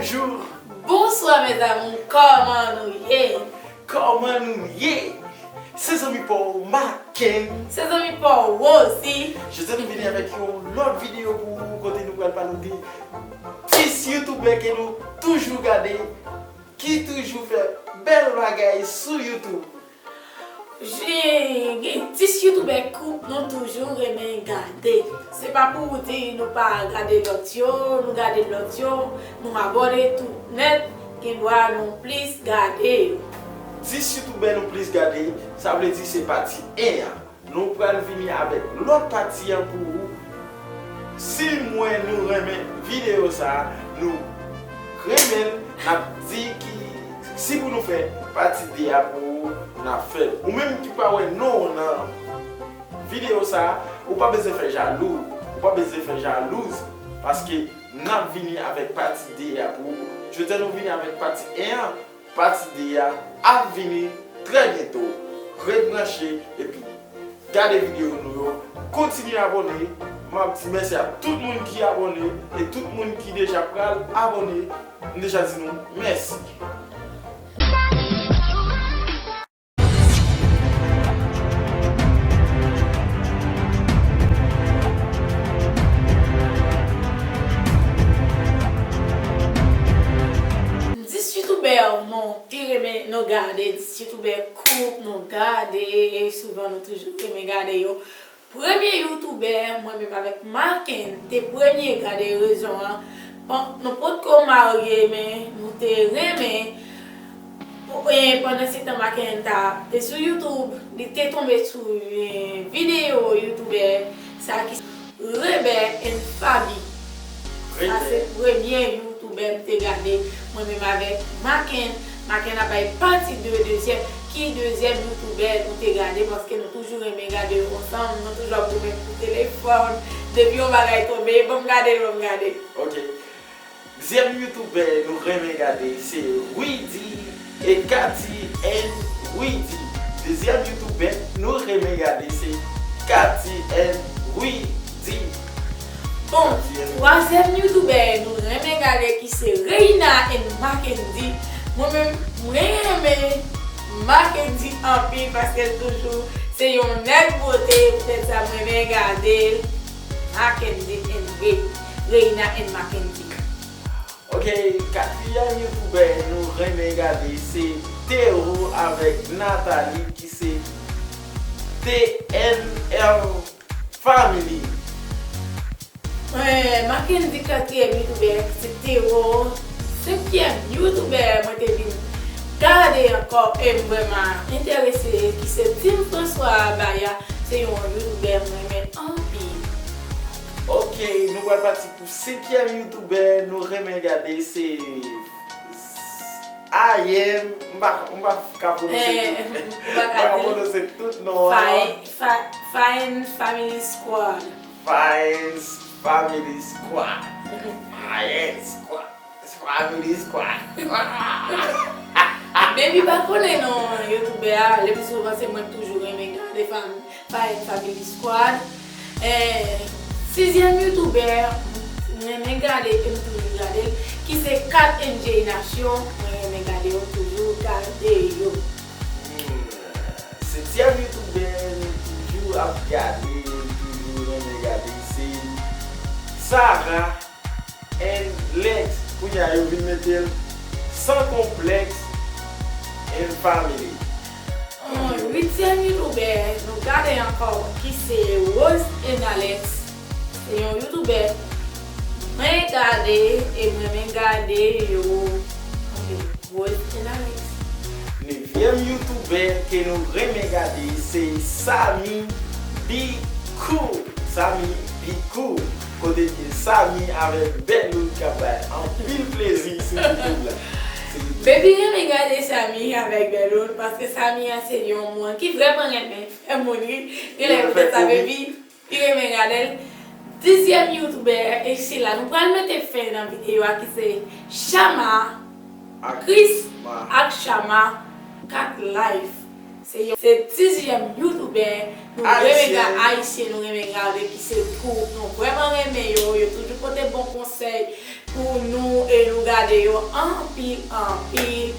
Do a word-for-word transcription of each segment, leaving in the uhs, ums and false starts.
Bonjou. Bonswa, mes amours, kòman nou ye? Kòman nou ye? Se zanmi pa w Maken. Se zanmi pa w Rosie. Jodi a nou vini avèk yon lòt videyo pou ou, kote nou pral pale de dis youtubè ke nou toujou gade, ki toujou fè bèl bagay sou YouTube. Gen, gen dis youtubè koup nou toujou renmen gade. Se pa pou di nou pa gade lòt yo, nou gade lòt yo, nou abòne tou nèt, gen dwa nou plis gade yo. Dis youtubè nou plis gade, sa vle di se pati en an. Nou pral vini avèk lòt pati an pou ou. Si m wè nou renmen videyo sa a, nou renmen l, n ap di ki si pou nou fè pati de a pou ou, n ap fè l. Ou menm ki pa wè non w nan videyo sa a, ou pa bezwen fè jalou, ou pa bezwen fè jalouz, paske n ap vini avèk pati de a pou ou. Jodi a nou vini avèk pati en an, pati de a ap vini trè byento. Ret branche epi gade videyo nou yo. Kontinye abòne. M ap di mèsi a tout moun ki abòne e tout moun ki deja pral abòne. M deja di nou mèsi. Dis youtubè nou pi renmen nou gade, dis youtubè koup nou gade, e souvan nou toujou renmen gade yo. Premye youtubè, mwen menm avèk Maken, te premye gade rezon an. Bon, nou potko marye, men nou te renmen. Pou, e, pandan se tan Maken ta, te sou YouTube, li te tonbe sou, e, videyo youtubè sa ki Rebè and Faby. Sa se premye youtubè m te gade, mwen menm avèk Maken. Maken ap bay pati de dezyèm. Ki dezyèm youtubè nou te gade, paske nou toujou renmen gade yo ansanm, nou toujou ap goumen pou telefòn. Depi yon bagay tonbe, ban m gade l, ban m gade l. Ok. Dezyèm youtubè nou renmen gade se Rudy e Cathy and Rudy. Dezyèm youtubè nou renmen gade se Cathy and Rudy. Bon, twazyèm youtubè nou renmen gade ki se Reina and Mackendy. Mwen menm, mwen renmen Mackendy anpil paske l toujou se yon nèg bote, poutèt sa mwen renmen gade l. Mackendy and Re-, Reina and Mackendy. Ok, katriyèm youtubè nou renmen gade se Théo avèk Nathalie ki se T N L Family. Mwen, Mackendy katriyèm youtubè se Théo. Senkyèm youtubè mwen te vin gade ankò e m vrèman enterese ki se Tim François Abaya. Se yon youtubè mwen renmen anpil. Ok, nou pral pati pou senkyèm youtubè nou renmen gade se Ayen, m pa, m pa ka pwononse tout. M pa ka pwononse tout non an. Fine, Fa-, Fine Family Squad. Fine Family Squad. Fine Squad. Family Squad. Baby pa konnen non youtubè a, le pli souvan se mwen k toujou renmen gade fam-, Fine Family Squad. Eh, sizyèm youtubè, m renmen gade, ke m toujou gade l, ki se Kat and Jay Nation, mwen renmen gade yo, toujou gade yo. Hmm, setyèm youtubè, nou toujou ap gade, nou toujou renmen gade, se Sarah and Lex. Kounye a yo vin mete l Sans Complexe and Family. Yon uityèm youtubè nou gade ankò ki se Rose and Alex. Se yon youtubè mwen gade e mwen renmen gade yo. Ok, Rose and Alex. Nevyèm youtubè ke nou renmen gade se Samy Be Cool. Samy Be Cool. Kote ke Samy avèk Bèloun k ap bay anpil plezi sou YouTube la. Baby renmen gade Samy avèk Bèloun, paske Samy a se yon moun ki vrèman renmen fè moun ri. Genlè poutèt sa Baby, li renmen gade l. Dizyèm youtubè, e se la nou pral mete fen nan videyo a, ki se Chama, Chris ak Chama, Kat Life. Se yon, se dizyèm youtubè nou renmen gade, ayisyen nou renmen gade, ki se Trou. Nou vrèman renmen yo, yo toujou pote bon konsèy pou nou e Nou gade yo anpil, anpil,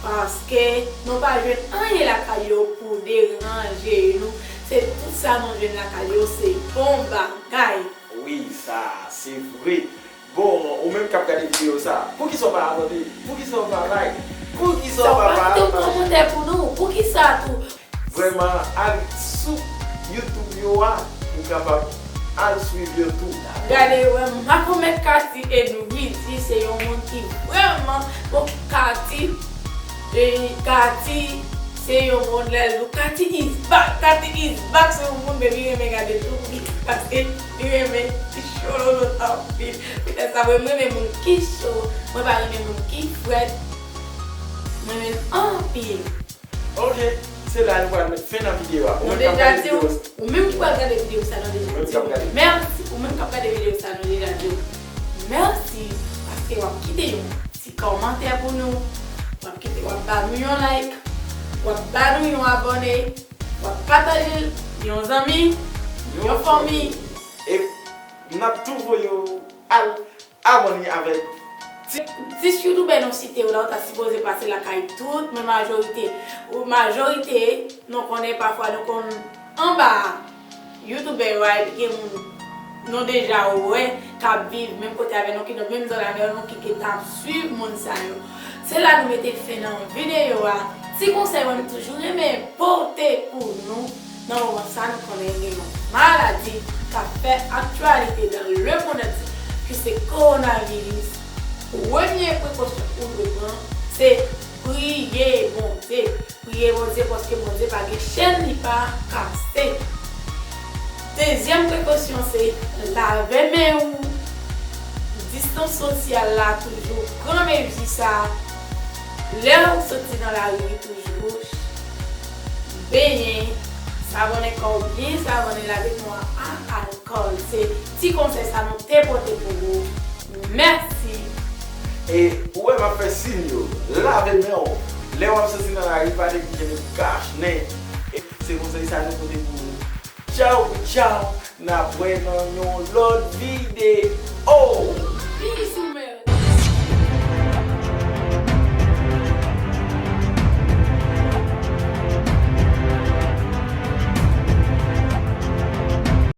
paske nou pa jwenn anyen lakay yo pou deranje nou. Se tout sa nou jwenn lakay yo, se bon bagay. Wi, sa, se vre. Bon, ou menm k ap gade videyo sa, poukisa w pa abòne? Poukisa w pa like? Poukisa w pa pataje? Sa w pa kite yon kòmantè pou nou? Poukisa tou? Vrèman, al sou YouTube yo a, ou kapab al swiv yo tou. Gade, wè, Makomèt Katy Edouise se yon moun ki vrèman bon. Katy, e, Katy se yon moun lè l Katy is back, Katy is back, se yon moun baby renmen gade tou, paske li renmen ti chololo anpil. Petèt sa, mwen, mwen renmen moun ki cho, mwen pa renmen moun ki frèt, mwen renmen anpil. Ok, se la nou pral met fen nan videyo a. Ou menm k ap gade videyo sa. Ou menm ki pral gade videyo sa, nou deja di w mèsi. Ou menm k ap gade videyo sa, nou deja di w mèsi. Paske w ap kite yon ti kòmantè pou nou. W ap kite, w ap ba nou yon like. W ap ba nou yon abòne. W ap pataje l yon zanmi, yon fanmi. E n ap tou voye w al abòne avèk. Dis youtubè nou site yo la, ou ta sipoze pase lakay tout, men majorite, ou majorite, nou konnen pafwa nou konn anba youtubè yo a, epi gen moun nou deja wè k ap viv menm kote avè nou, ki nan menm zòn avè nou, ki gentan ap swiv moun sa yo. Se la nou mete fen nan videyo a. Ti konsèy mwen toujou renmen pote pou nou. Nan moman sa, nou konnen gen yon maladi k ap fè aktyalite dans le monde entier, ki se kowonaviris. Premye prekosyon ou dwe pran, se priye Bondye. Priye Bondye, paske Bondye pa gen chèn li pa kase. Dezyèm prekosyon se lave men ou. Distans sosyal la, toujou pran mezi sa. Lè w soti nan lari, toujou benyen, savònnen kò w byen, savònnen, lave men w ak alkòl. Se ti konsèy sa nou te pote pou ou. Mèsi. E ou wè m ap fè siy yo. Lave men w. Lè w ap soti nan lari, pa neglije met kach nen. E se konsèy sa nou pote pou ou. Tchaw, tchaw. N ap wè nan yon lòt videyo.